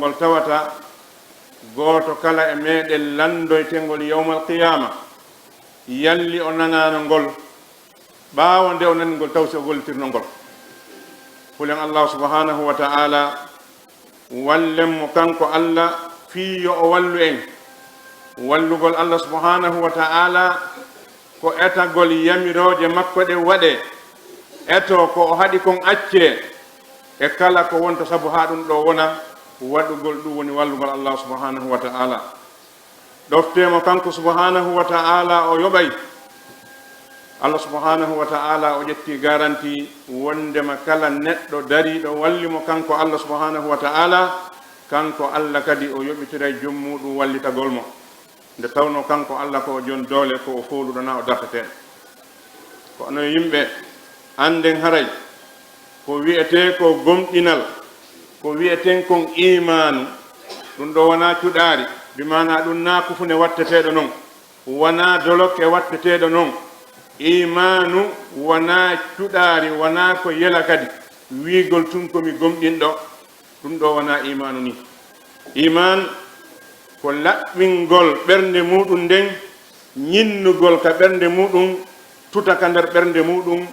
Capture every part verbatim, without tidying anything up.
ngol tawata gooto kala e meɗen lanndoytengol yawmal qiyaama, yalli o nanaano ngol, ɓaawo nde o nani ngol, taw si o gollitirno ngol. Hulen Allah subhanahu wa ta'ala, wallen mo kanko Allah fii yo o wallu en. Wallugol Allah subhanahu wa ta'ala ko etagol yamirooje makko ɗen waɗee, eto ko o haɗi kon accee, e kala ko wonta sabu haa ɗum ɗoo wona, waɗugol ɗum woni wallugol Allah subhanahu wa ta'ala. Ɗoftee mo kanko subhanahu wa ta'ala o yoɓay. Allah subhanahu wa ta'ala o ƴetti garanti wondema kala neɗɗo dariiɗo walli mo kanko Allah subhanahu wa ta'ala, kanko Allah kadi o yoɓitiray joom muuɗum wallitagol mo. Nde tawnoo kanko Allah ko o joom doole, ko o fooluɗo na o dartetee. Ko onon yimɓe, annden haray ko wi'etee ko gomɗinal, ko wi'eten kon iimaanu, ɗum ɗoo wonaa cuɗaari, bi maanaa ɗum naa kufune watteteeɗo non, wonaa dolokke watteteeɗo non. Iimaanu wonaa cuɗaari, wonaa ko yela kadi wiigol tun ko mi gomɗinɗo, ɗum ɗoo wonaa iimaanu nii. Iimaan ko laɓɓingol ɓernde muuɗum nden, ñinnugol ka ɓernde muuɗum, tuta ka nder ɓernde muuɗum,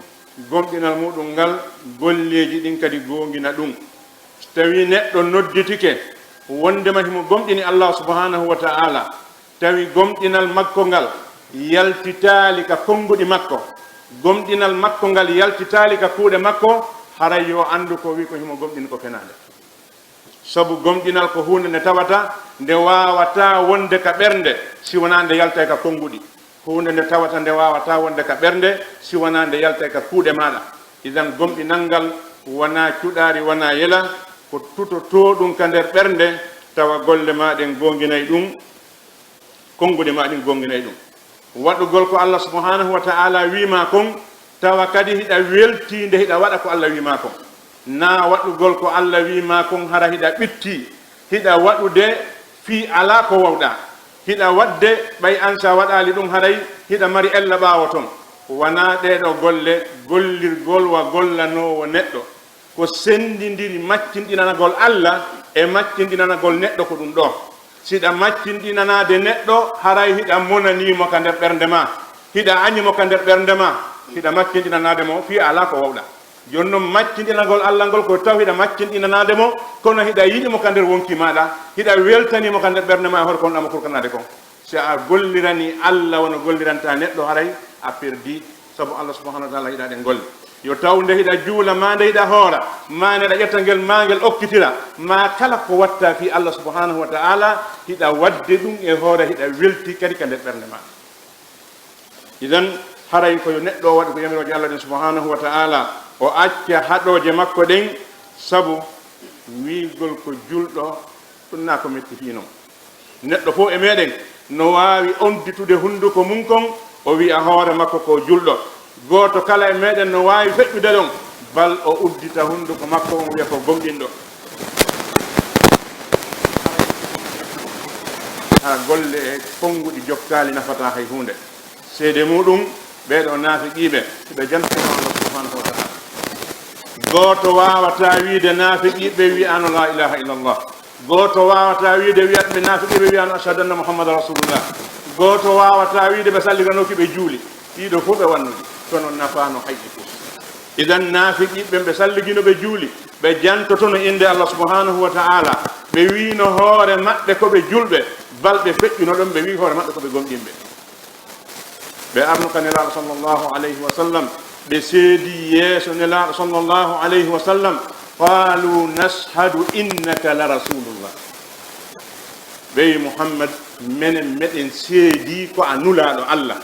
gomɗinal muuɗum ngal, golleeji ɗin kadi goongina ɗum. So tawii neɗɗo nodditike wondema himo gomɗini Allah subhanahu wa ta'ala, tawi gomɗinal makko ngal yaltitaali ka konnguɗi makko, gomɗinal makko ngal yaltitaali ka kuuɗe makko, haray yo anndu ko wi'i ko himo gomɗini ko fenaande. Sabu gomɗinal ko huunde nde tawata nde waawataa wonde ka ɓernde si wonaa nde yaltay ka konnguɗi. Huunde nde tawata nde waawataa wonde ka ɓernde si wonaa nde yaltay ka kuuɗe maaɗa. Idan gomɗinal ngal wonaa cuɗaari, wonaa yela, ko tutotooɗum ka nder ɓernde, tawa golle maa ɗen goonginay ɗum, konnguɗi maa ɗin goonginay ɗum. Waɗugol ko Allah subhanahu wa ta'ala wi'i maa kon, tawa kadi hiɗa weltii nde hiɗa waɗa ko Allah wi'i maa kon. Naa waɗugol ko Allah wi'i maa kon hara hiɗa ɓittii, hiɗa waɗude fii alaa ko wawɗaa. Hiɗa waɗde ɓay an si a waɗaali ɗum haray hiɗa mari ella ɓaawo ton. Wonaa ɗee ɗoo golle gollirgol wa gollanoowo neɗɗo. Ko senndindiri maccinɗinanagol Allah e maccinɗinanagol neɗɗo ko ɗum ɗoo. Si hiɗa maccinɗinanaade neɗɗo, haray hiɗa monanii mo ka nder ɓernde maa, hiɗa añi mo ka nder ɓernde maa, hiɗa maccinɗinanaade mo fii alaa ko wawɗaa. Jooni non, maccinɗinagol Allah ngol ko taw hiɗa maccinɗinanaade mo, kono hiɗa yiɗi mo ka nder wonkii maaɗa, hiɗa weltanii mo ka nder ɓernde maa e hoore ko wonɗaa mo kurkanaade kon. Si a golliranii Allah wano gollirantaa neɗɗo, haray a perdii, sabu Allah subhanahu wa ta'ala yiɗaa ɗen golle. Yo taw nde hiɗa juula, maa nde hiɗa hoora, maa nde hiɗa ƴetta ngel, maa ngel okkitira, maa kala ko wattaa fii Allah subhanahu wa ta'ala, hiɗa waɗde ɗum e hoore, hiɗa weltii kadi ka nder ɓernde maa. Idan, haray ko yo neɗɗo o waɗu ko yamirooje Allah ɗen subhanahu wa ta'ala, o acca haɗooje makko ɗen, sabu wiigol ko julɗo, ɗum naa ko metti fii non. Neɗɗo fow e meɗen no waawi omditude hunduko mun kon, o wi'a hoore makko ko julɗo. Gooto kala e meɗen no waawi feƴƴude ɗon, bal o uddita hunduko makko on, o wi'a ko gomɗinɗo. Haa golle e konnguɗi jokkaali nafataa hay huunde. Seede muuɗum, ɓee ɗoo naafiqiiɓe, hiɓe jantude Allah subhanahu wa ta'ala. Gooto waawataa wiide naafiqiiɓe wi'aano laa ilaaha illallah. Gooto waawataa wiide wi'atɓe naafiqiiɓe wi'aano ashhadu anna Muhammadan rasulullah. Gooto waawataa wiide ɓe salliganooki ɓe juuli. Ɗiɗo fof ɓe wannudi, kono nafaano hay e fof. Idan naafiqiiɓe ɓe salligino ɓe juuli, ɓe jantotono innde Allah subhanahu wa ta'ala, ɓe wiino hoore maɓɓe ko ɓe julɓe, bal ɓe feƴƴuno ɗon, ɓe wii hoore maɓɓe ko ɓe gomɗinɓe. Ɓe arno ka Nelaaɗo sallallahu alayhi wa sallam, ɓe seedi yeeso Nelaaɗo sallallahu alayhi wa sallam, qaalu nashhadu innaka la rasulullah. Ɓe wi, Muhammad, menen meɗen seedi ko a Nulaaɗo Allah.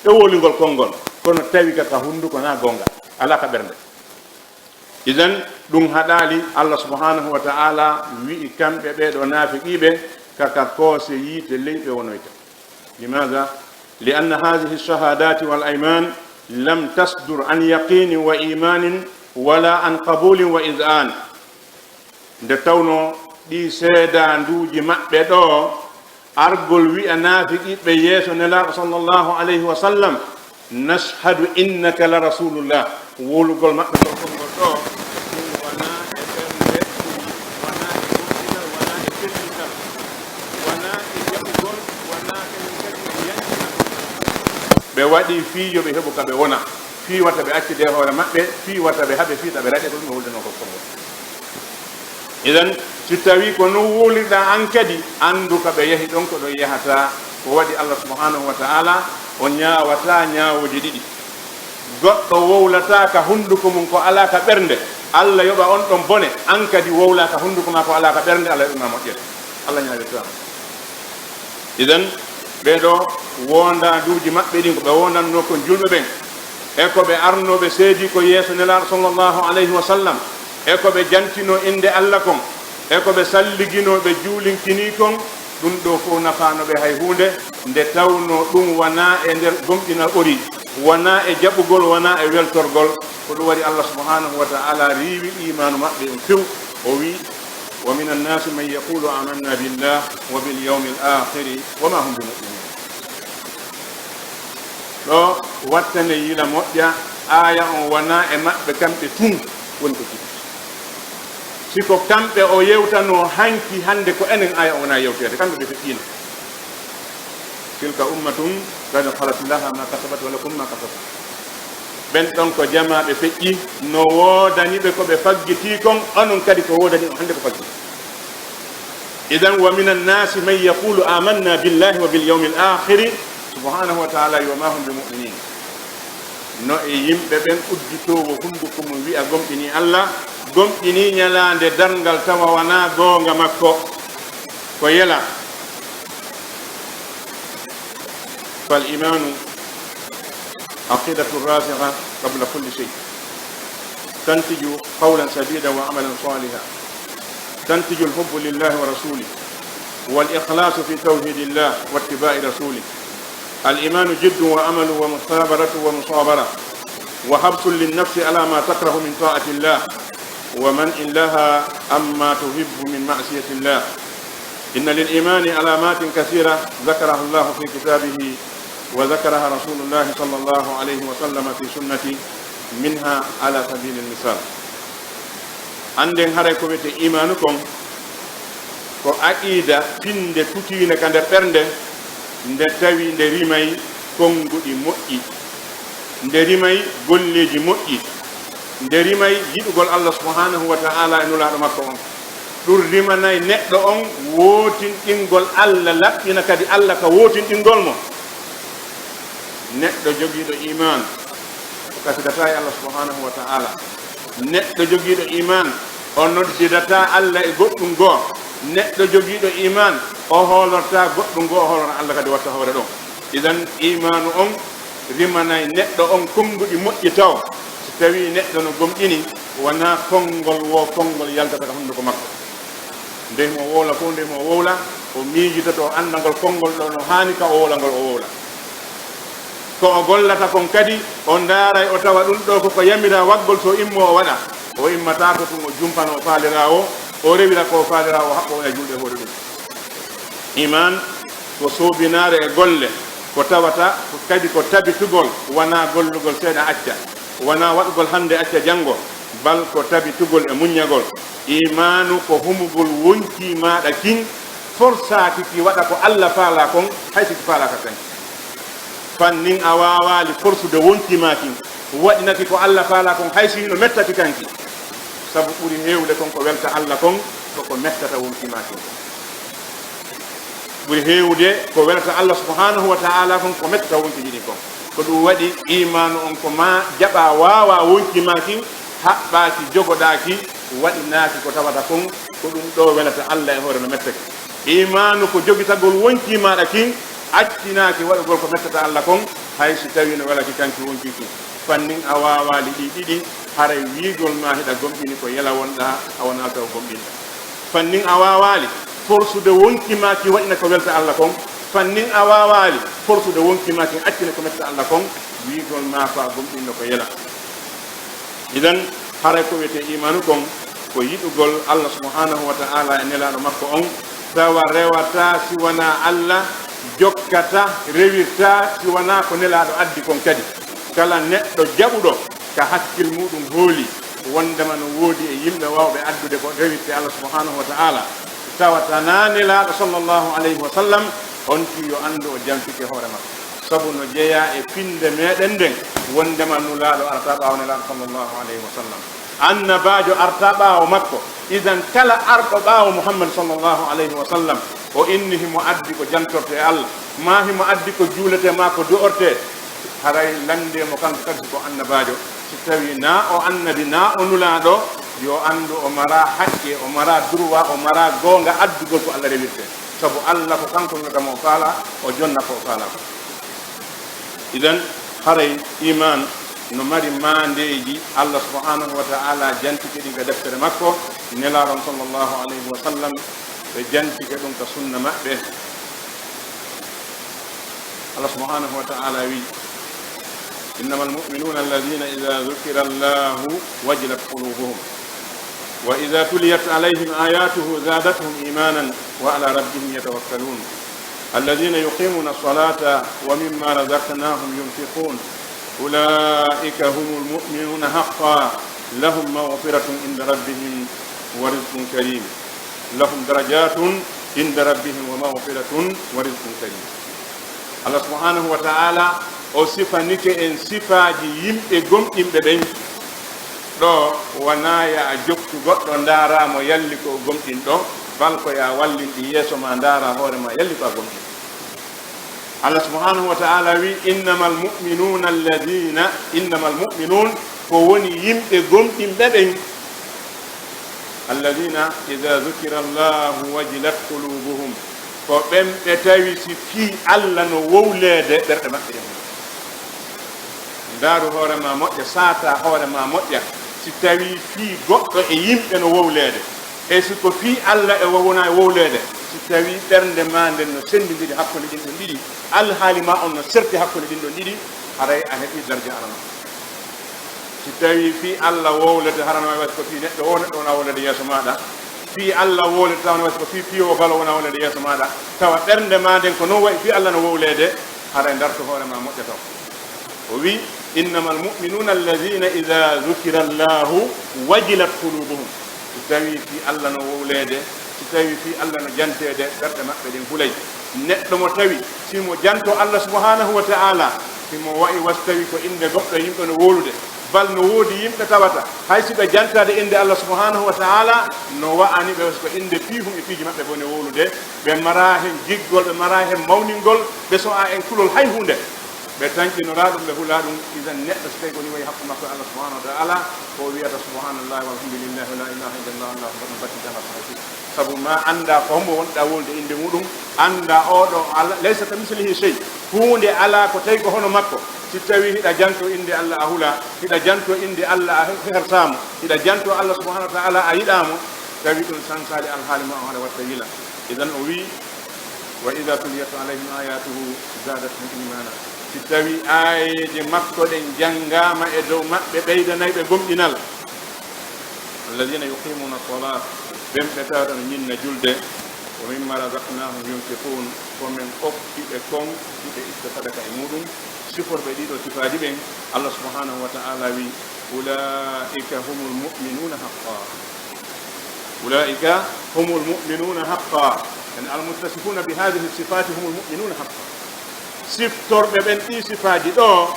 Ɓe wowli ngol konngol, kono tawi ka, ka hunnduko na goonga, alaa ka ɓernde. Idan, ɗum haɗaali, Allah subhanahu wa ta'ala wi'i kamɓe ɓee ɗoo naafiqiiɓe, ka, ka koose yiite ley ɓe wonoyta. Limaada? Li anna haadihi shahadati wal ayman lam tasdur an yaqini wa imanin wala an qabulin wa iz'an. Nde tawnoo ɗii seedaanduuji maɓɓe ɗoo, argol wi'a naafiqiiɓe yeeso Nelaaɗo sallallahu alayhi wa sallam, "Nashhadu innaka la rasulullah." Wowlugol maɓɓe ngol konngol ɗoo, ɗum wonaa e ɓernde, ɗum wonaa e gomɗinal, wonaa e Waɗi fii yo ɓe heɓu ka ɓe wona, fii wata ɓe accide hoore maɓɓe, fii wata ɓe haɓe fii ta ɓe raɗe ko ɗum o wuldanoo ko konngol. Idan, si tawii ko non wowlirɗaa an kadi, anndu ka ɓe yahi ɗon ko ɗon yahataa. Ko waɗi Allah subhanahu wa ta'ala o ñaawataa ñaawooje ɗiɗi. Goɗɗo wowlataa ka hunnduko mum ko alaa ka ɓernde, Allah yoɓa on ɗon bone, an kadi wowlaa ka hunnduko maa ko alaa ka ɓernde, Allah yoɓi ma moƴƴere. Allah ñaawirtaa. Idan, ɓee ɗoo woondaanduuji maɓɓe ɗin, ko ɓe woondannoo kon julɓe ɓen, e ko ɓe arnoo ɓe seedii ko yeeso Nelaaɗo sallallahu alayhi wa sallam, e ko ɓe jantinoo innde Alla kon, e ko ɓe salliginoo ɓe juulinkinii kon, ɗum ɗoo fow nafaano ɓe hay huunde, nde tawnoo ɗum wanaa e nder gomɗinal ɓori, wanaa e jaɓugol, wanaa e weltorgol. Ko ɗum waɗi Alla subhanahu wa ta'ala riiwi iimaanu maɓɓe on few, o wi'i, ومن الناس من يقول آمنا بالله وباليوم الآخر وما هم بمؤمنين. Ɗo wattane yila moƴƴa, aaya on wonaa e maɓɓe kamɓe tun woni ko jiɗi. Si ko kamɓe o yewtanoo hanki, hannde ko enen, aaya on wonaa yewteede, kamɓe ɓe feƴƴiino. تلك أمة قد خلت لها ما كسبت ولكم ما كسبتم. Ɓen ɗon ko jamaaɓe feƴƴi, no woodani ɓe ko ɓe faggitii kon, onon kadi ko woodani on hannde ko faggitii. Idan, ومن الناس من يقول آمنا بالله وباليوم الآخر, subhanahu wa ta'ala, وما هم بمؤمنين. No e yimɓe ɓen udditoowo hunnduko mum wi'a gomɗinii Alla, gomɗinii ñalaande darngal tawa wanaa goonga makko, ko yela. فالإيمان عقيدة راسخة قبل كل شيء، تنتج قولا سديدا وعملا صالحا، تنتج الحب لله ورسوله، والإخلاص في توحيد الله واتباع رسوله. الإيمان جد وعمل ومثابرة ومصابرة، وحبس للنفس على ما تكره من طاعة الله، ومنع لها عما تحب من معصية الله. إن للإيمان علامات كثيرة ذكرها الله في كتابه وذكرها رسول الله صلى الله عليه وسلم في سنته، منها على سبيل المثال. Annden haray ko wiyetee iimaanu kon, ko aqiida finnde tutiinde ka nder ɓernde, nde tawi nde rimay konnguɗi moƴƴi, nde rimay golleeji moƴƴi, nde rimay yiɗugol Allah subhanahu wa ta'ala e Nulaaɗo makko on. Ɗum rimanay neɗɗo on wootinɗingol Allah, laɓɓina kadi Allah ka wootinɗingol mo. Neɗɗo jogiiɗo iimaan, o kasidataa e Allah subhanahu wa ta'ala. Neɗɗo jogiiɗo iimaan, o noddidataa Allah e goɗɗum goo. Neɗɗo jogiiɗo iimaan, o hoolortaa goɗɗum goo, o hoolora Allah kadi watta hoore ɗon. Idan, iimaanu on rimanay neɗɗo on konnguɗi moƴƴi taw, si tawii neɗɗo no gomɗini, wanaa konngol woo konngol yaltata ka hunnduko makko. Nde himo wowla fow, nde himo wowla, o miijitoto o annda ngol konngol ɗoo no haani ka o wowla ngol o wowla. Ko o gollata kon kadi, o ndaaray o tawa ɗum ɗoo ko ko yamiraa waɗgol, so immoo o waɗa. O immataako tun o jumpano o faaliraa o, o rewira ko o faaliraa o, haɓɓo wona julde hoore ɗum. Iimaan ko soobinaare e golle, ko tawata ko kadi ko tabitugol, wanaa gollugol seeɗa acca, wanaa waɗugol hannde acca janngo, bal ko tabitugol e muññagol. Iimaanu ko humugol wonkii maaɗa kin, forsaaki ki waɗa ko Alla faalaa kon, hay si ki faalaaka kanki. Fannin a waawaali forsude wonkii maa kin, waɗinaki ko Alla faalaa kon, hay si hino mettaki kanki. Sabu ɓuri heewude kon ko welta Alla kon, ko ko mettata wonkii maa kin. Ɓuri heewude ko welata Allah subhanahu wa ta'ala kon, ko mettata wonkii ɗin kon. Ko ɗum waɗi iimaanu on ko maa jaɓaa waawaa wonkii maa kin, haɓɓaaki, jogoɗaaki, waɗinaaki ko tawata kon, ko ɗum ɗoo welata Allah e hoore no mettaki. Iimaanu ko jogitagol wonkii maaɗa kin, accinaaki waɗugol ko mettata Allah kon, hay si tawii no welaki kanki wonkii kin. Fannin a waawaali ɗii ɗiɗi, haray wiigol maa hiɗa gomɗini ko yela wonɗaa, a wonaa taw gomɗinɗaa. Fannin a waawaali forsude wonkii maa kin waɗina ko welta Allah kon. Fannin a waawaali forsude wonkii maa kin accina ko metta Allah kon. Wiigol maa ko a gomɗinɗo ko yela. Idan, haray ko wiyetee iimaanu kon, ko yiɗugol Allah subhanahu wa ta'ala e Nelaaɗo makko on, tawa rewataa si wanaa Allah, jokkataa, rewirtaa si wanaa ko Nelaaɗo addi kon kadi. Kala neɗɗo jaɓuɗo ka hakkil muuɗum hooli wondema no woodi e yimɓe waawɓe addude ko rewirtee Allah subhanahu wa ta'ala, tawa tanaa Nelaaɗo sallallahu alayhi wa sallam, on tigi yo anndu o janfike hoore makko. Sabu no jeyaa e finnde meɗen nden, wonndema Nulaaɗo arata ɓaawo Nelaaɗo sallallahu alayhi wa sallam. Annabaajo arta ɓaawo makko, idan kala arɗo ɓaawo Muhammad sallallahu alayhi wa sallam, o inni himo addi ko jantorte e Allah, maa himo addi ko juulete maa ko du'orte, haray lanndee mo kanko kadi ko annabaajo. Si tawii naa o annabi, naa o Nulaaɗo, yo anndu o maraa haqqe, o maraa durwa, o maraa goonga addugol ko Allah rewirte. Sabu Allah ko kanko Nulaaɗo mo o faala, o jonna ko o faala ko. Idan, haray iman no mari maandeeji, Allah subhanahu wa ta'ala jantike ɗin ka deftere makko, Nelaaɗo sallallahu alayhi wa sallam ɓe jantike ɗum ka sunna maɓɓe. Allah subhanahu wa ta'ala wi, إنما المؤمنون الذين إذا ذكر الله وجلت قلوبهم وإذا تليت عليهم آياته زادتهم إيمانا وعلى ربهم يتوكلون. الذين يقيمون الصلاة ومما رزقناهم ينفقون. أولئك هم المؤمنون حقا. لهم مغفرة عند ربهم ورزق كريم. لهم درجات عند ربهم ومغفرة ورزق كريم. Allah subhanahu wa ta'ala o sifanike en sifaaji yimɓe gomɗinɓe ɓen. Ɗo wonaa ya a jokku goɗɗo ndaaraa mo yalli ko o gomɗinɗo, bal ko ya wallinɗi yeeso ma ndaaraa hoore ma yalli ko a gomɗinɗo. Allah subhanahu wa ta'ala wi, إنما المؤمنون الذين، إنما المؤمنون, ko woni yimɓe gomɗinɓe ɓen, الذين إذا ذكر الله وجلت قلوبهم, ko ɓen ɓe tawi si fii Allah no wowleede ɓerɗe maɓɓe ɗen. Ndaaru hoore ma moƴƴa, saata hoore ma moƴƴa, si tawi fii goɗɗo e yimɓe no wowleede, e si ko fii Allah e wo-, wona e wowleede, si tawi ɓernde ma nden no senndindiri hakkunde ɗin ɗon ɗiɗi, alhaali ma on no serti hakkunde ɗin ɗon ɗiɗi, haray a heɓi darja arano. Si tawi fii Allah wowlete, hara no wayi ko fii neɗɗo o, neɗɗo wona wowlede yeeso maaɗa. Fii Allah wowlete, tawa no wayi ko fii piyo o balo wona wowlede yeeso maaɗa. Tawa ɓernde ma nden ko non wayi fii Allah no wowleede, haray ndarto hoore ma moƴƴa taw. O wi, إنما المؤمنون الذين إذا ذكر الله وجلت قلوبهم. Si tawi fii Allah no wowleede, si tawi fii Allah no janteede, ɓerɗe maɓɓe ɗen hulay. Neɗɗo mo tawi, si mo janto Allah subhanahu wa ta'ala, si mo wa'i was tawi ko innde goɗɗo yimɓe no wowlude, bal no woodi yimɓe tawata, hay si ɓe jantaade innde Allah subhanahu wa ta'ala, no wa'ani ɓe was ko innde piihum e piiji maɓɓe bone wowlude, ɓe maraa hen giggol, ɓe maraa hen mawningol, ɓe so'a en kulol hay huunde. Ɓe tanƴinoraa ɗum, ɓe hulaa ɗum. Idan neɗɗo so tawi ko ni wayi hakku makko e Allah subhanahu wa ta'ala, ko o wiyata subhanallahi walhamdulillahi wa la ilaha illallah, Allahu akbar, ɗum battinta Allah subhanahu wa ta'ala. Sabu ma annda ko hombo wonɗa wolde innde muɗum, annda oɗo ala, laysa ka mislihi shay. Huunde alaa ko tawi ko hono makko. Si tawi hiɗa janto innde Allah a hula, hiɗa janto innde Allah a he-, hersaamo, hiɗa janto Allah subhanahu wa ta'ala a yiɗaamo, tawi ɗum sansaali alhaali ma o haɗa watta yila. Idan o wi, وإذا تليت عليهم آياته زادتهم إيمانا. Si tawi aayeeje makko ɗen janngaama e dow maɓɓe, ɓeydanay ɓe gomɗinal. الذين يقيمون الصلاة, ɓen ɓe tawata no ñinna julde, ومما رزقناهم ينفقون, ko men okki ɓe kon, hiɓe itta sadaka e muɗum. Siforɓe ɗiɗo sifaaji ɓen, Allah subhanahu wa ta'ala wi, أولئك هم المؤمنون حقا. أولئك هم المؤمنون حقا. Yani, المتصفون بهذه الصفات هم المؤمنون حقا. Siftorɓe ɓen ɗi sifaaji ɗo,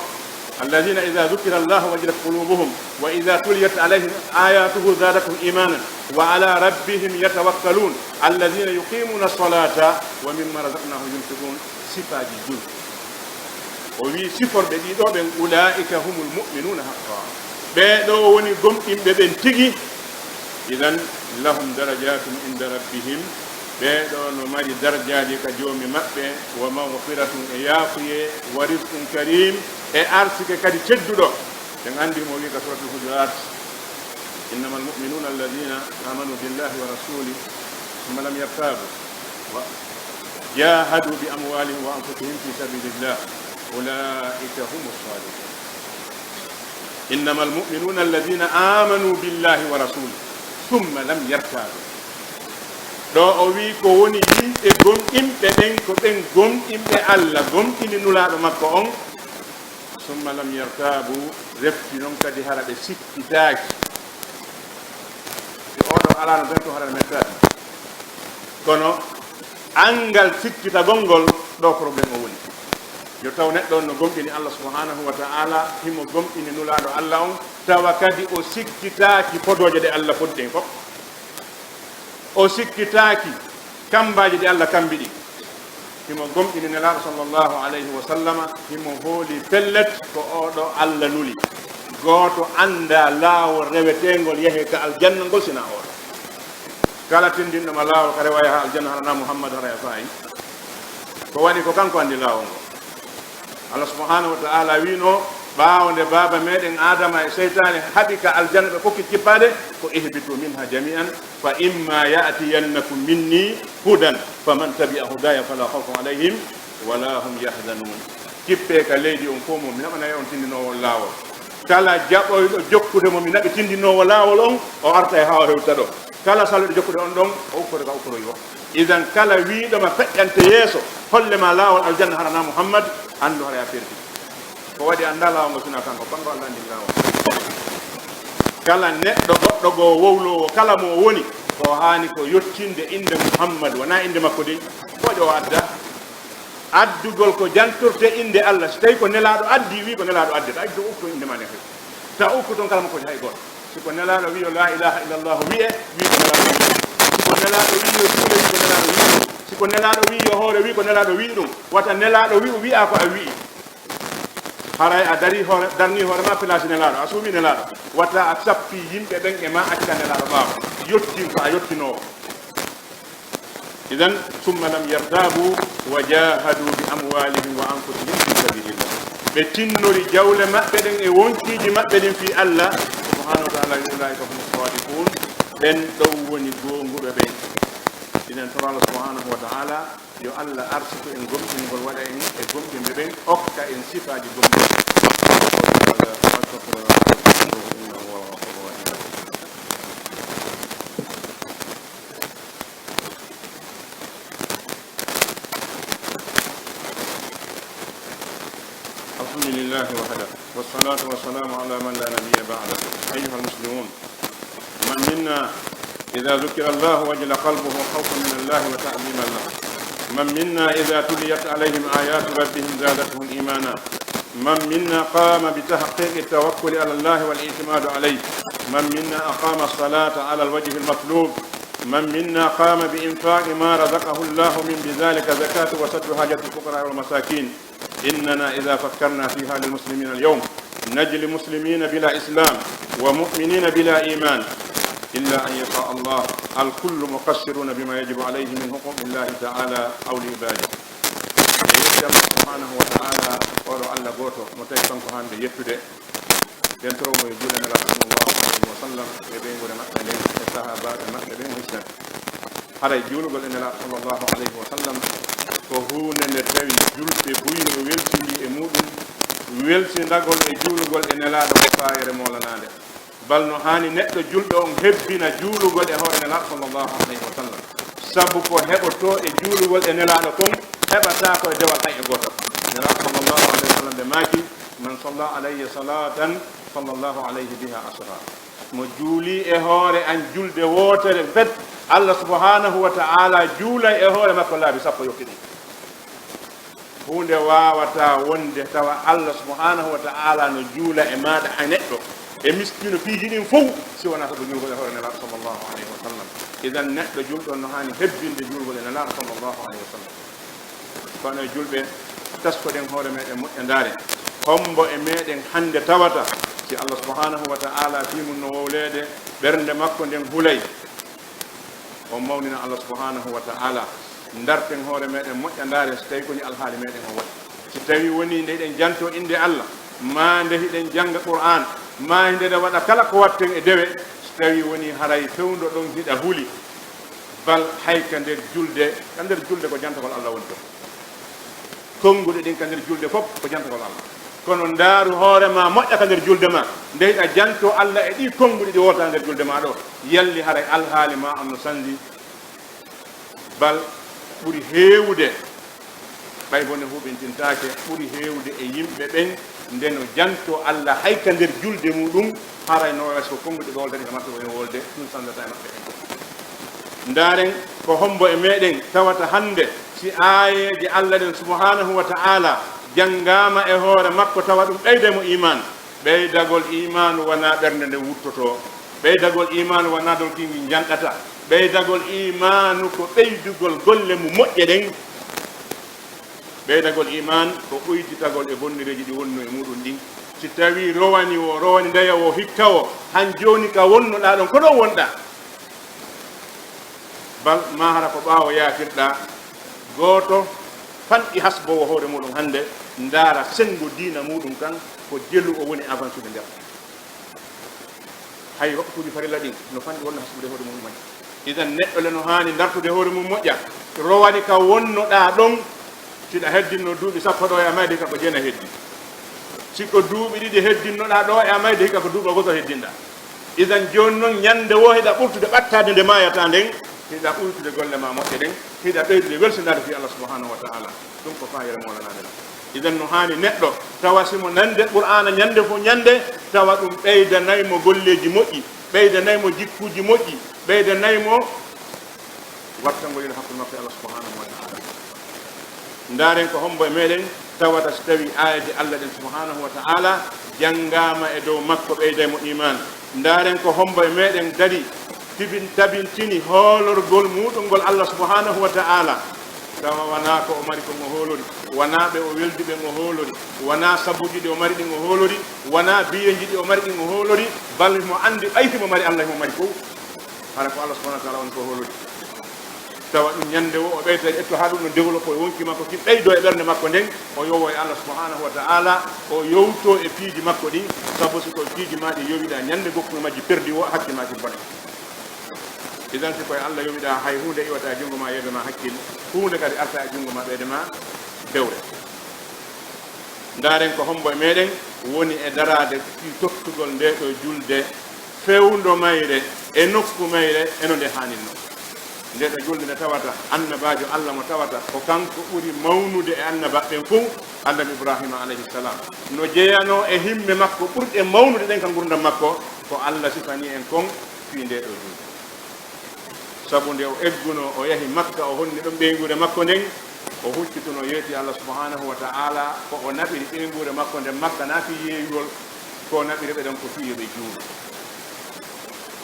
الذين إذا ذكر الله وجلت قلوبهم وإذا تليت عليهم آياته زادتهم إيمانا وعلى ربهم يتوكلون الذين يقيمون الصلاة ومما رزقناهم ينفقون. Sifaaji julɓe. O wi siforɓe ɗiɗo ɓen, أولئك هم المؤمنون حقا. Ɓee ɗo woni gomɗinɓe ɓen tigi. إذن لهم درجات عند ربهم. Ɓee ɗo no mari darjaaji ka Joomi maɓɓe, ومغفرة, e yaafuyee, ورزق كريم, e arsike kadi tedduɗo. En anndi mo wi ka Suratul Hujurat, إنما المؤمنون الذين آمنوا بالله ورسوله ثم لم يرتابوا وجاهدوا بأموالهم وأنفسهم في سبيل الله أولئك هم الصادقون. إنما المؤمنون الذين آمنوا بالله ورسوله ثم لم يرتابوا. Ɗo o wi ko woni yimɓe gomɗinɓe ɓen, ko ɓen gomɗinɓe Allah, gomɗini Nulaaɗo makko on, ثم لم يرتابوا, refti non kadi hara ɓe sikkitaaki. Si oɗo alaano ɓen, to hara ɓe mettaaki. Kono anngal sikkitagol ngol, ɗo problème o woni. Yo taw neɗɗo on no gomɗini Allah subhanahu wa ta'ala, himo gomɗini Nulaaɗo Allah on, tawa kadi o sikkitaaki fodooje ɗe Allah fodi ɗen fof. O sikkitaaki kambaaji ɗi Allah kambi ɗin. Himo gomɗini Nelaaɗo sallallahu alayhi wa sallama, himo hooli pellet ko oo ɗoo Allah nuli. Gooto anndaa laawol reweteengol yahee ka aljanna ngol sinaa oo ɗoo. Kala tindinɗo ma laawol ka rewa yaha aljanna, hara na Muhammad, hara a faayi. Ko waɗi ko kanko anndi laawol ngol. Allah subhanahu wa ta'ala wiino, ɓaawo nde baaba meɗen Adama e seytaane haɓi ka aljanna, ɓe kokki kippaade, ko: "Ihbitu minha jami'an, fa imma ya'tiyannakum minni hudan, faman tabi'a hudaya fala khawfun alayhim wala hum yahzanun." Kippee ka leydi on fof mum, mi naɓanay on tindinoowo laawol. Kala jaɓoyɗo jokkude mo mi naɓi tindinoowo laawol on, o arta e haa o hewta ɗo. Kala saloyɗo jokkude on ɗon, o ukkoto ka ukkoroy o. Idan kala wiiɗo ma feƴƴante yeeso, holle ma laawol aljanna, hara na Muhammad, anndu hara a perdi. Ko waɗi annda laawol ngol sina kanko, kanko Allah anndi laawol. Kala neɗɗo goɗɗo goo wowloowo, kala mo o woni, ko haani ko yottinde innde Muhammad, wona innde makko dey. Ko waɗi o adda? Addugol ko jantorte innde Allah. Si tawi ko Nelaaɗo addi, wi ko Nelaaɗo addi, taw ukko innde ma nde hay. Taw ukko ton kala mo ko hay gooto. Si ko Nelaaɗo wi yo la ilaha illallah wi'e, wi ko Nelaaɗo wi. Si ko Nelaaɗo wi yo juule, wi ko Nelaaɗo wi. Si ko Nelaaɗo wi yo hoore, wi ko Nelaaɗo wi ɗum. Wata Nelaaɗo wi'u, wi'a ko a wi'i. Haray a dari hoore, darni hoore ma place Nelaaɗo, a suumi Nelaaɗo. Wata a sappi yimɓe ɓen e ma acca Nelaaɗo ɓaawo. Yottin ko a yottinoowo. Idan, summa lam yartabu wa jahadu bi amwalihim wa anfusihim fi sabilillah. Ɓe tinnori jawle maɓɓe ɗen e wonkiiji maɓɓe ɗin fii Allah subhanahu wa ta'ala, wi ulaika humu sadiqun, ɓen ɗon woni goonguɓe ɓen. Idan, toro Allah subhanahu wa ta'ala yo Allah arsiku en gomɗingol, waɗa en e gomɗinɓe ɓen, okka en sifaaji gomɗinɓe. الحمد لله وحده، والصلاة والسلام على من لا نبي بعده. أيها المسلمون، من منا إذا ذكر الله وجل قلبه خوفا من الله وتعظيما له؟ من منا إذا تليت عليهم آيات ربهم زادتهم إيمانا؟ من منا قام بتحقيق التوكل على الله والاعتماد عليه؟ من منا أقام الصلاة على الوجه المطلوب؟ من منا قام بإنفاق ما رزقه الله من بذلك زكاة وسد حاجة الفقراء والمساكين؟ إننا إذا فكرنا في حال المسلمين اليوم نجد مسلمين بلا إسلام ومؤمنين بلا إيمان، إلا أن يشاء الله، الكل مقصرون بما يجب عليه من حقوق الله تعالى أو لعباده. E yetti Allah subhanahu wa ta'ala, oɗo Allah gooto mo tawi kanko hande yettude. Nden toro mo e juulde Nelaaɗo sallallahu alayhi wa sallam, e ɓeynguure maɓɓe nden, e sahaabaaɓe maɓɓe ɓen, o hisnata. Haray juulugol e Nelaaɗo sallallahu alayhi wa sallam ko huunde nde tawi julɓe buy no weltindii e muuɗum. Weltindagol e juulugol e Nelaaɗo ko fayre moolanaande. Bal no haani neɗɗo julɗo on hebbina juulugol e hoore Nelaaɗo sallallahu alayhi wa sallam. Sabu ko heɓotoo e juulugol e Nelaaɗo kon, heɓataa ko e dewal hay e gooto. Nelaaɗo sallallahu alayhi wa sallam ɓe maaki: "Man salla alayya salatan, sallallahu alayhi biha ashra." Mo juuli e hoore an julde wootere fet, Allah subhanahu wa ta'ala juulay e hoore makko laabi sappo yotti ɗum. Huunde waawataa wonde tawa Allah subhanahu wa ta'ala no juula e maaɗa a neɗɗo, e miskiino piiji ɗin fow, si wonaa sabu juulgol e hoore Nelaaɗo sallallahu alayhi wa sallam. Idan neɗɗo julɗo no haani hebbinde juulgol e Nelaaɗo sallallahu alayhi wa sallam. Kono e julɓe, taskoɗen hoore meɗen moƴƴandaare. Hombo e meɗen hande tawata si Allah subhanahu wa ta'ala fii mum no wowleede, ɓernde makko nden hulay, o mawnina Allah subhanahu wa ta'ala? Ndarten hoore meɗen moƴƴandaare si tawi ko ni alhaali meɗen on waɗi. Si tawi woni nde hiɗen janto innde Allah, maa nde hiɗen jannga Qur'aan, maa nde hiɗen waɗa kala ko watten e dewe, si tawi woni haray fewndo ɗon hiɗa huli, bal hay ka nder julde, ka nder julde ko jantagol Allah woni ɗon. Konnguɗi ɗin ka nder julde fof ko jantagol Allah. Kono ndaaru hoore ma moƴƴa ka nder julde ma, nde hiɗa janto Allah e ɗi konnguɗi ɗi wota nder julde ma ɗo, yalli haray alhaali ma on no sanji? Bal ɓuri heewude, ɓay bone huɓintintaake, ɓuri heewude e yimɓe ɓen nde no janto Allah hay ka nder julde muɗum, haray no wayi so konnguɗi ɓe woltani ka maɓɓe woni wolde, ɗum sanjata e maɓɓe ɓen. Ndaaren ko hombo e meɗen tawata hande si aayeeje Allah ɗen subhanahu wa ta'ala janngaama e hoore makko, tawa ɗum ɓeyday mo iimaan. Ɓeydagol iimaanu wonaa ɓernde nde wurtotoo. Ɓeydagol iimaanu wonaa dow kingi njanɗata. Ɓeydagol iimaanu ko ɓeydugol golle mum moƴƴe ɗen. Ɓeydagol iimaan ko uyditagol e bonnireeji ɗi wonnoo e muuɗum ɗin. Si tawii rowani o, rowani ndeya o, hikka o, han jooni ka wonnoɗaa ɗon, ko ɗon wonɗaa. Bal maa hara ko ɓaawo yaatirɗaa. Gooto fanɗi hasboowo hoore muuɗum hannde, ndaara senngo diina muuɗum kan, ko jelu o woni avancude nder. Hay waktuuji farilla ɗin no fanɗi wonno hasbude hoore mum majji. Idan neɗɗo le no haani dartude hoore mum moƴƴa, rowani ka wonnoɗaa ɗon. Siɗa heddinno duuɓi sappo ɗo e a mayde, hikka ko jeenay heddii. Si ko duuɓi ɗiɗi heddinnoɗaa ɗo e a mayde, hikka ko duuɓa gooto heddinɗaa. Idan jooni non ñande woo hiɗa ɓurtude ɓattaade nde maayataa nden, hiɗa uytude golle maa moƴƴe ɗen, hiɗa ɓeydude welsindaade fii Allah subhanahu wa ta'ala. Ɗum ko faayida mawlanaaɓe lan. Idan no haani neɗɗo tawa si mo nande Qur'aana ñande fof ñande, tawa ɗum ɓeydanay mo golleeji moƴƴi, ɓeydanay mo jikkuuji moƴƴi, ɓeydanay mo wattangol ila hakkunde makko e Allah subhanahu wa ta'ala. Ndaaren ko hombo e meɗen tawata si tawi aayeeje Allah ɗen subhanahu wa ta'ala janngaama e dow makko, ɓeyday mo iimaan. Ndaaren ko hombo e meɗen dari tibin-, tabintini hoolorgol muuɗum ngol Allah subhanahu wa ta'ala. Tawa wanaa ko o mari kon o hoolori, wanaa ɓe o weldi ɓen o hoolori, wanaa sabuuji ɗi o mari ɗin o hoolori, wanaa biyeeji ɗi o mari ɗin o hoolori, bal himo anndi ɓay himo mari Allah, himo mari fow. Hara ko Allah subhanahu wa ta'ala on ko hoolori. Tawa ɗum ñande wo o ɓeyta e ƴetto haa ɗum no développé e wonki makko kin ɓeydo e ɓernde makko nden, o yowo e Allah subhanahu wa ta'ala, o yowto e piiji makko ɗin, sabu si ko piiji maa ɗi yowiɗaa ñande gokkuɗo majji perdi wo, hakke maa kin bone. Idan si ko e Allah yowiɗaa, hay huunde iwata e junngo maa yeedo maa hakkil, huunde kadi arta e junngo maa ɓeyde maa dewre. Ndaaren ko hombo e meɗen woni e daraade fii tottugol nde ɗo julde fewndo mayre e nokku mayre e no nde haaninnoo. Nde ɗo julde nde tawata annabaajo Allah mo tawata ko kanko ɓuri mawnude e annabaaɓe ɓen fow, annabi Ibrahima alayhi salam, no jeyanoo e himme makko ɓurɗe mawnude ɗen ka ngurndan makko, ko Allah sifanii en kon fii nde ɗo julde. Sabu nde o eggunoo, o yahi Makka, o honni ɗon ɓeynguure makko nden, o huccituno, yeeti Allah subhanahu wa ta'ala ko o naɓiri ɓeynguure makko nden Makka, naa fii yeeyugol, ko o naɓiri ɓe ɗon ko fii yo ɓe juulu.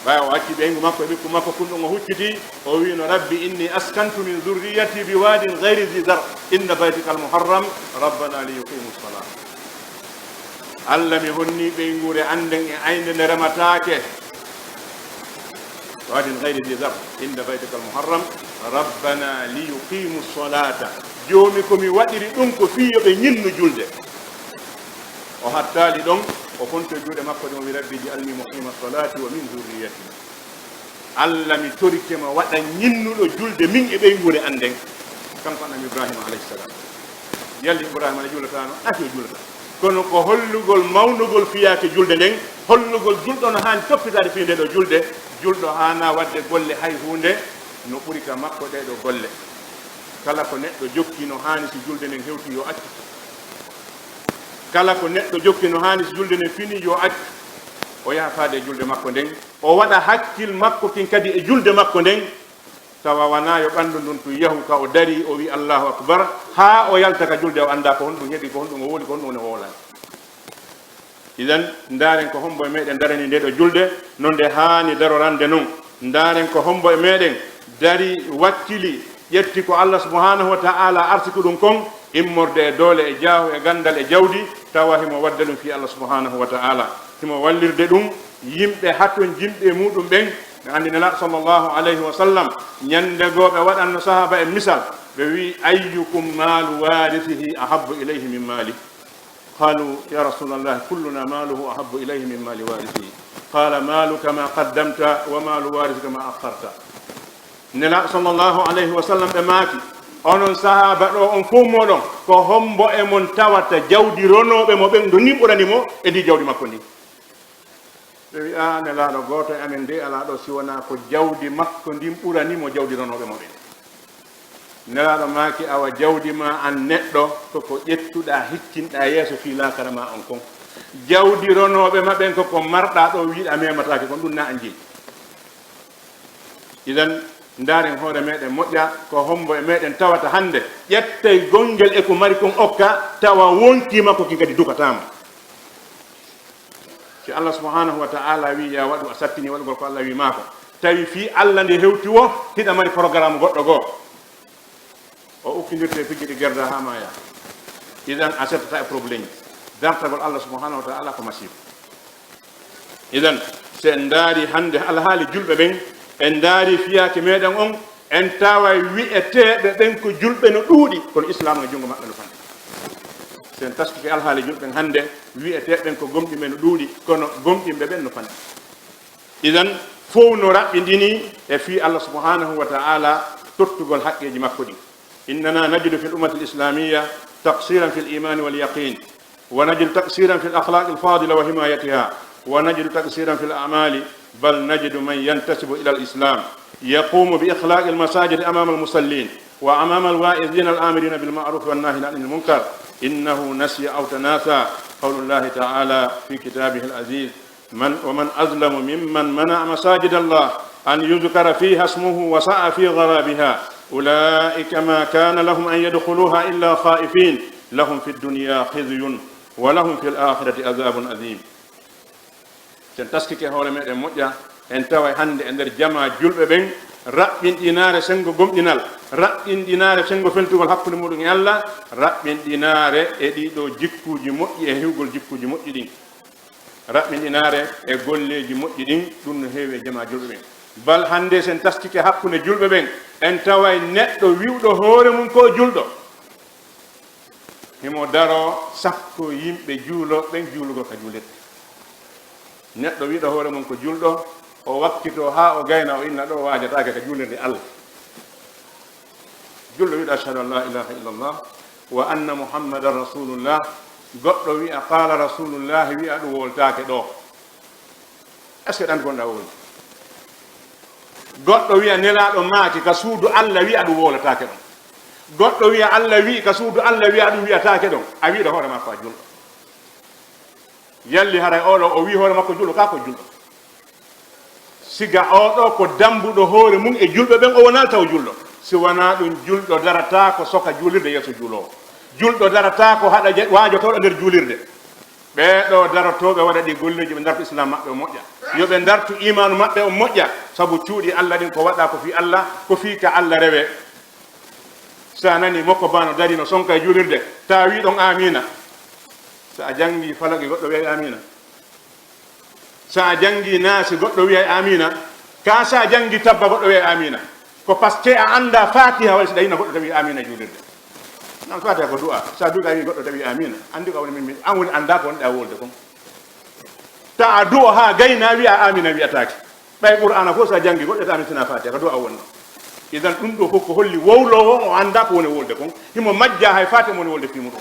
Ɓay o acci ɓeyngu makko e ɓikku makko kun ɗon, o hucciti, o wiino, "Rabbi inni askantu min dhurriyyati bi wadin ghayri dhi dhar inda baytika al-muharram rabbana li yuqimu salat." Allah, mi honni ɓeynguure an nden e aynde nde remataake. Wadin ghayri dhi dhar inda baytika al-muharram rabbana li yuqimu salata. Joomi, ko mi waɗiri ɗum ko fii yo ɓe ñinnu julde. O hattaali ɗon, o fonti juuɗe makko ɗen, o wi, "Rabbi ij'alni muqima salati wa min dhurriyyati." Allah, mi torike ma, waɗa ñinnuɗo julde min e ɓeynguure an nden. Kanko annabi Ibrahima alayhi salam. Yalli Ibrahima ne juulataano? Aki o juulata. Kono ko hollugol mawnugol fiyaake julde nden, hollugol julɗo no haani toppitaade fii nde ɗo julde. Julɗo haanaa waɗde golle hay huunde no ɓuri ka makko ɗee ɗo golle. Kala ko neɗɗo jokki no haani si julde nden hewti yo accu. Kala ko neɗɗo jokki no haani si julde nden fini yo accu. O yaha faade e julde makko nden. O waɗa hakkil makko kin kadi e julde makko nden, tawa wanaa yo ɓanndu ndun tun yahu ka o darii, o wi'i, "Allahu akbar," haa o yalta ka julde, o anndaa ko honɗun heɓi, ko honɗun o wowli, ko honɗun o wowlaali. Idan, ndaaren ko hombo e meɗen darani nde ɗo julde, no nde haani darorande non. Ndaaren ko hombo e meɗen darii, wakkili, ƴetti ko Allah subhanahu wa ta'ala arsiku ɗum kon, immorde e doole, e jaahu, e ganndal, e jawdi, tawa himo waɗde ɗum fii Allah subhanahu wa ta'ala. Himo wallirde ɗum yimɓe hatonjinɓe e muɗum ɓen. Ɓe anndi Nelaaɗo sallallahu alayhi wa sallam, ñande goo ɓe waɗanno sahaaba en misal, ɓe wi'i, "Ayyukum maalu waarisihi ahabbu ilayhi min maali?" Qaalu, "Ya Rasuulallaah, kullunaa maaluhu ahabbu ilayhi min maali waarisihi." Qaala, "Maaluka maa qaddamta, wa maalu waarisika maa axxarta." Nelaaɗo sallallahu alayhi wa sallam ɓe maaki, "Onon sahaaba ɗo, on fow mooɗon, ko hombo e mon tawata jawdi ronooɓe mo ɓen, no ndin ɓurani mo e ndi jawdi makko ndin?" Ɓe wi'i, "Aa, Nelaaɗo, gooto e amen dey alaa ɗo si wonaa ko jawdi makko ndin ɓurani mo jawdi ronooɓe mo ɓen." Nelaaɗo maaki, "Awa jawdi maa an neɗɗo, ko ko ƴettuɗaa, hiccinɗaa yeeso fii laakara maa on kon. Jawdi ronooɓe ma ɓen ko ko marɗaa ɗo, wi'uɗaa memataake kon, ɗum na an jeyi." Idan, Ndaaren hoore meeɗen moƴƴa, ko hombo e meeɗen tawata hannde ƴettay gonngel e ko mari kon okka, tawa wonkii makko kin kadi dukataama? Si Allah subhanahu wa ta'ala wi ya waɗu, a sattini waɗugol ko Allah wi maako, tawi fii Allah nde hewti wo, hiɗa mari programme goɗɗo goo, o ukkindirte pijji ɗi gerda haa maaya. Idan a settata e problème. Dartagol Allah subhanahu wa ta'ala ko masiiba. Idan, si en ndaari hannde alhaali julɓe ɓen, en ndaari fiyaake meeɗen on, en taway wi'eteeɓe ɓen ko julɓe no ɗuuɗi, kono Islaam e junngo maɓɓe no fanɗi. Si en taskike alhaali julɓe ɓen hannde, wi'eteeɓe ɓen ko gomɗinɓe no ɗuuɗi, kono gomɗinɓe ɓen no fanɗi. Idan, fow no raɓɓindini e fii Allah subhanahu wa ta'ala tottugol haqqeeji makko ɗin. إننا نجد في الأمة الإسلامية تقصيرا في الإيمان واليقين، ونجد تقصيرا في الأخلاق الفاضلة وحمايتها، ونجد تقصيرا في الأعمال، بل نجد من ينتسب إلى الإسلام يقوم بإخلاء المساجد أمام المصلين وأمام الواعظين الآمرين بالمعروف والناهين عن المنكر، إنه نسي أو تناسى قول الله تعالى في كتابه العزيز: من، ومن أظلم ممن منع مساجد الله أن يذكر فيها اسمه وسعى في خرابها، أولئك ما كان لهم أن يدخلوها إلا خائفين، لهم في الدنيا خزي ولهم في الآخرة عذاب عظيم. Si en taskike hoore meeɗen moƴƴa, en taway hannde e nder jamaa julɓe ɓen raɓɓinɗinaare senngo gomɗinal, raɓɓinɗinaare senngo feltugol hakkunde muɗum e Allah, raɓɓinɗinaare e ɗii ɗoo jikkuuji moƴƴi e hewgol jikkuuji moƴƴi ɗin. Raɓɓinɗinaare e golleeji moƴƴi ɗin, ɗum no heewi e jamaa julɓe ɓen. Bal hannde, si en taskike hakkunde julɓe ɓen, en taway neɗɗo wi'uɗo hoore mum ko julɗo, himo daroo sakko yimɓe juulooɓe ɓen juulugol ka juulirde. Neɗɗo wi'uɗo hoore mum ko julɗo, o wakkitoo haa o gayna, o inna ɗoo waajataake ka juulirde Allah. Julɗo wi'uɗo: "Ashhadu an la ilaha illallah wa anna Muhammadan rasulullah." Goɗɗo wi'a: "Qala rasulullah," wi'a ɗum wowlataake ɗoo. Est-ce que ɗan gonɗa wowli? Goɗɗo wi'a: "Nelaaɗo maaki ka suudu Allah," wi'a ɗum wowlataake ɗon. Goɗɗo wi'a: "Allah wi'i ka suudu Allah," wi'a ɗum wi'ataake ɗon. A wi'uɗo hoore maa ko a julɗo. Yalli haray oo ɗoo o wi'i hoore makko julɗo, kaa ko julɗo? Siga oo ɗoo ko dambuɗo hoore mum e julɓe ɓen, o wonaali taw julɗo. Si wanaa ɗum, julɗo darataako soka juulirde yeeso juuloowo. Julɗo darataako haɗa je-, waajotooɗo nder juulirde. Ɓee ɗoo darotooɓe waɗa ɗi golleeji, ɓe ndartu Islaam maɓɓe o moƴƴa. Yo ɓe ndartu iimaanu maɓɓe o moƴƴa, sabu cuuɗi Allah ɗin ko waɗaa ko fii Allah, ko fii ka Allah rewee. Si a nanii mokko baano darii no sonka e juulirde, taa wii ɗon aamiina. Si a janngii Falaqi, goɗɗo wi'ay aamiina. Si a janngii Naasi, goɗɗo wi'ay aamiina. Kaa si a janngii Tabba, goɗɗo wi'ay aamiina. Ko parce que a anndaa Faatiha, waɗi si ɗa inna goɗɗo tawi aamiina e juulirde. Nan Faatiha ko du'a. Si a du'ii a wi'i goɗɗo tawi aamiina, anndi ko a woni min, min, an woni anndaa ko wonɗaa wowlude kon. Taa a du'o haa gaynaa wi'a aamiina wi'ataake. Ɓay Qur'aana fof si a janngii goɗɗo tawi aamiina si wanaa Faatiha, ko du'a wonnoo. Idan ɗum ɗoo fof ko holli wowloowo on o anndaa ko woni wowlude kon. Himo majjaa hay Faatiha mo woni wowlude fii muɗum.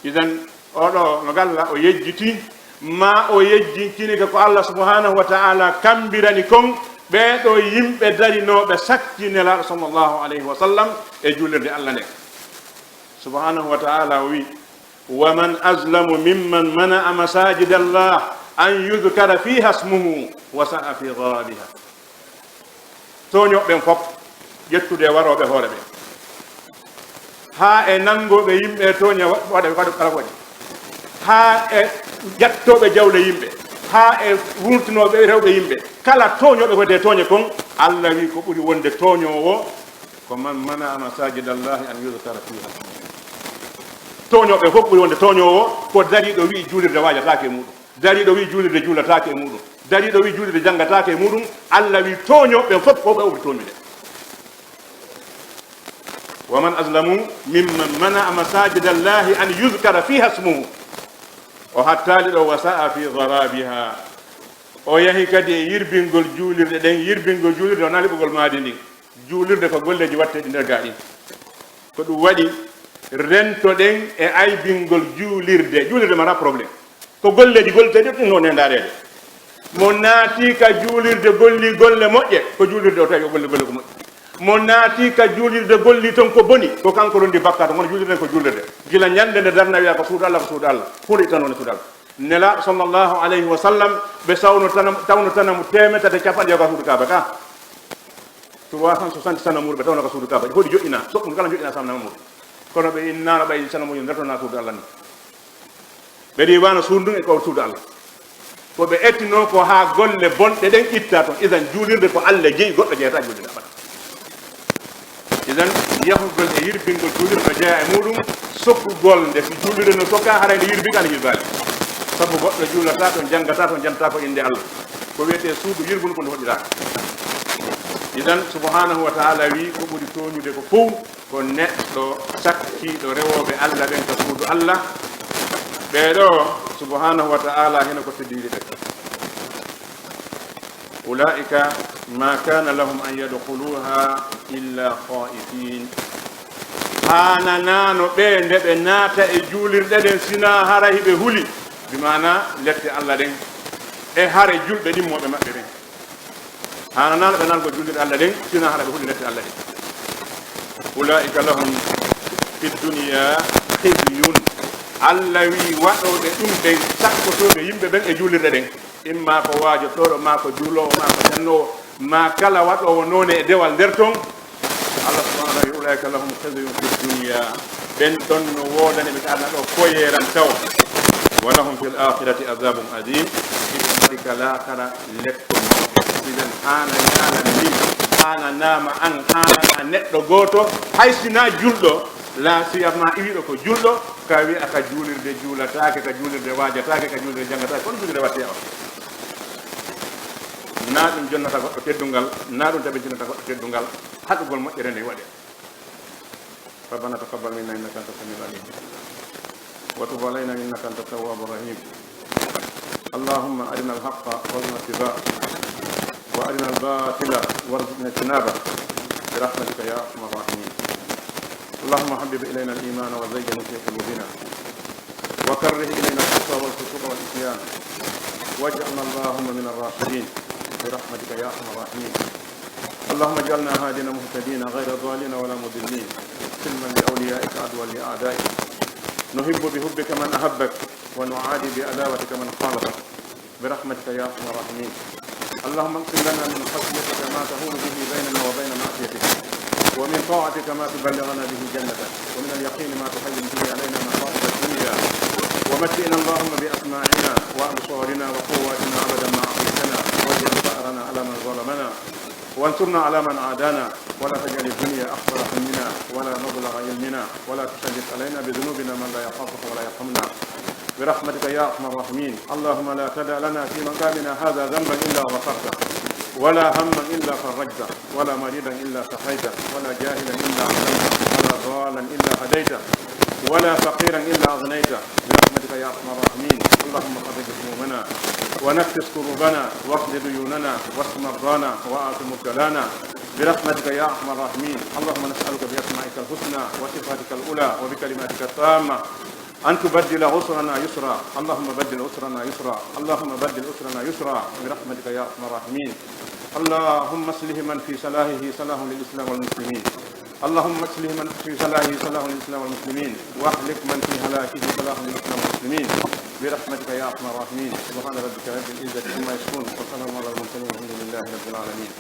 Idan, oo ɗoo no galla o yejjiti, maa o yejjintinike ko Allah subhanahu wa ta'ala kammbirani kon, ɓee ɗoo yimɓe darinooɓe sakki Nelaaɗo sallallahu alayhi wa sallam e juulirde Allah nden. Subhanahu wa ta'ala o wi'i: "Wa man azlamu mimman mana'a masajida Allah an yudhkara fiha ismuhu wa sa'a fi kharabiha." Tooñooɓe ɓen fof, ƴettude e warooɓe hoore ɓen, haa e nanngooɓe yimɓe e tooñe wa-, waɗa, waɗa kala ko waɗi, haa e jattooɓe jawle yimɓe, haa e wurtinooɓe rewɓe yimɓe, kala tooñooɓe ko wiyetee tooñe kon, Allah wi'i ko ɓuri wonde tooñoowo ko man mana'a masajida Allahi an yudhkara fiha ismuhu. Tooñooɓe fof ɓuri wonde tooñoowo ko dariiɗo wi'i juulirde waajataake e muɗum. Dariiɗo wi'i juulirde juulataake e muɗum. Dariiɗo wi'i juulirde janngataake e muɗum. Allah wi'i tooñooɓe ɓen fof ko ɓe o ɓuri tooñude. Wa man azlamu mimman mana'a masajida Allahi an yudhkara fiha ismuhu. O hattaali ɗoo, wa sa'a fi kharabiha. O yahi kadi e yirbingol juulirɗe ɗen. Yirbingol juulirɗe wonaa liɓugol maadi ndin. Juulirde ko golleeji watteeɗi nder gaa ɗin. Ko ɗum waɗi rentoɗen e aybingol juulirde. Juulirde mara problème. Ko golleeji golleteeɗi ɗum no ndaareede. Mo naati ka juulirde golli golle moƴƴe, ko juulirde o tawi o golli golle ko moƴƴi. Mo naati ka juulirde golli ton ko boni, ko kanko rondi bakkaatu. Kono juulirde ko juulirde. Gila ñande nde darna wi'a ko suudu Allah, ko suudu Allah. Huunde ittanoonde suudu Allah. Nelaaɗo sallallahu alayhi wa sallam, ɓe sawno tanam-, tawno tanamu teemedere e capanɗe jeego ka suudu Kaaba ka. trois cent soixante sanamuuji ɓe tawno ka suudu Kaaba. Hoɗi joɗɗina, soɓɓudu kala joɗɗina sanamuuji. Kono ɓe innaano ɓay sanamuuji dartona suudu Allah ni. Ɓe ɗi wano suudu ndun e ko suudu Allah. Ko ɓe ettino ko haa golle bonɗe ɗen itta ton. Idan juulirde ko Allah jeyi, goɗɗo jeyata juulirde abada. Idan yahugol e yirbingol juulirde no jeyaa e muɗum, sokkugol nde si juulirde no sokka, haray nde yirbi ka nde yirbaali. Sabu goɗɗo juulata ton, jangata ton, janta ko innde Allah. Ko wiyetee suudu yirgundu ko ndu hoɗiraaka. Idan subhanahu wa ta'ala wi ko ɓuri tooñude ko fow ko neɗɗo sakkiiɗo rewooɓe Allah ɓen ka suudu Allah. Ɓee ɗoo, subhanahu wa ta'ala, hino ko teddiniri ɓe. Ulaa'ika ma kana lahum an yadkhuluha illa khaifin. Haananaano ɓe nde ɓe naata e juulirɗe ɗen, sinaa hara hiɓe huli, bi maana lette Allah ɗen, e hare julɓe ɗimmooɓe maɓɓe ɓen. Haananaano ɓe naatgol juulirɗe Allah ɗen, sinaa hara ɓe huli lette Allah ɗen. Ulaa'ika lahum fi dunya khizyun. Allah wi waɗooɓe ɗum ɓen, sakkotooɓe yimɓe ɓen e juulirɗe ɗen. Imma ko waajotooɗo, maa ko juuloowo, maa ko jannoowo, maa kala waɗoowo noone e dewal nder ton. Allah subhanahu wa ta'ala wi, ulaa'ika lahum khizyun fi dunya. Ɓen ɗon no woodani ɓe ka aduna ɗoo koyeeran tawa. Wa lahum fil akhirati adhabun adhim. Hiɓe mari ka laakara lekkol mawɗo. Idan haana ñaalan ndin, haananaama an, haananaa neɗɗo gooto, hay sinaa julɗo, laa siyama iwiiɗo ko julɗo, ka wi'a ka juulirde juulataake, ka juulirde waajataake, ka juulirde janngataake, kono juulirde wattee on. Naa ɗum jonnata goɗɗo teddungal, naa ɗum tabintinata goɗɗo teddungal, haɗugol moƴƴere nde waɗee. ربنا تقبل منا إنك أنت السميع العليم، وتب علينا إنك أنت التواب الرحيم. اللهم أرنا الحق وارزقنا اتباعه، وأرنا الباطل وارزقنا اجتنابه، برحمتك يا أرحم الراحمين. اللهم حبب إلينا الإيمان وزينه في قلوبنا، وكره إلينا الكفر والفسوق والعصيان، واجعلنا اللهم من الراشدين، برحمتك يا أرحم الراحمين. اللهم اجعلنا هادين مهتدين غير ضالين ولا مضلين، سلما لأوليائك عدوا لأعدائك. نحب بحبك من أحبك، ونعادي بعداوتك من خالفك، برحمتك يا أرحم الراحمين. اللهم اقسم لنا من خشيتك ما تحول به بيننا وبين معصيتك، ومن طاعتك ما تبلغنا به جنتك، ومن اليقين ما تهون به علينا مصائب الدنيا، ومتعنا اللهم بأسماعنا وأبصارنا وقواتنا أبدا ما أحييتنا، واجعل ثأرنا على من ظلمنا، وانصرنا على من عادانا، ولا تجعل الدنيا أكبر همنا، ولا مبلغ علمنا، ولا تسلط علينا بذنوبنا من لا يخافك ولا يرحمنا، برحمتك يا أرحم الراحمين. اللهم لا تدع لنا في مقامنا هذا ذنبا إلا غفرته، ولا هما إلا فرجته، ولا مريضا إلا شفيته، ولا جاهلا إلا علمته، ولا ضالا إلا هديته، ولا فقيرا إلا أغنيته، برحمتك يا أرحم الراحمين. اللهم فرج همومنا، ونفس كربنا، واقض ديوننا، واشف مرضانا، وعاف مبتلانا، برحمتك يا أرحم الراحمين. اللهم نسألك بأسمائك الحسنى وصفاتك العلى وبكلماتك التامة أن تبدل عسرنا يسرا. اللهم بدل عسرنا يسرا. اللهم بدل عسرنا يسرا برحمتك يا أرحم الراحمين. اللهم أصلح من في صلاحه صلاح للإسلام والمسلمين. اللهم أصلح من في صلاحه صلاح للإسلام والمسلمين، وأهلك من في هلاكه صلاح للإسلام والمسلمين، برحمتك يا أرحم الراحمين. سبحان ربك رب العزة عما يصفون، وسلام على المرسلين، والحمد لله رب العالمين.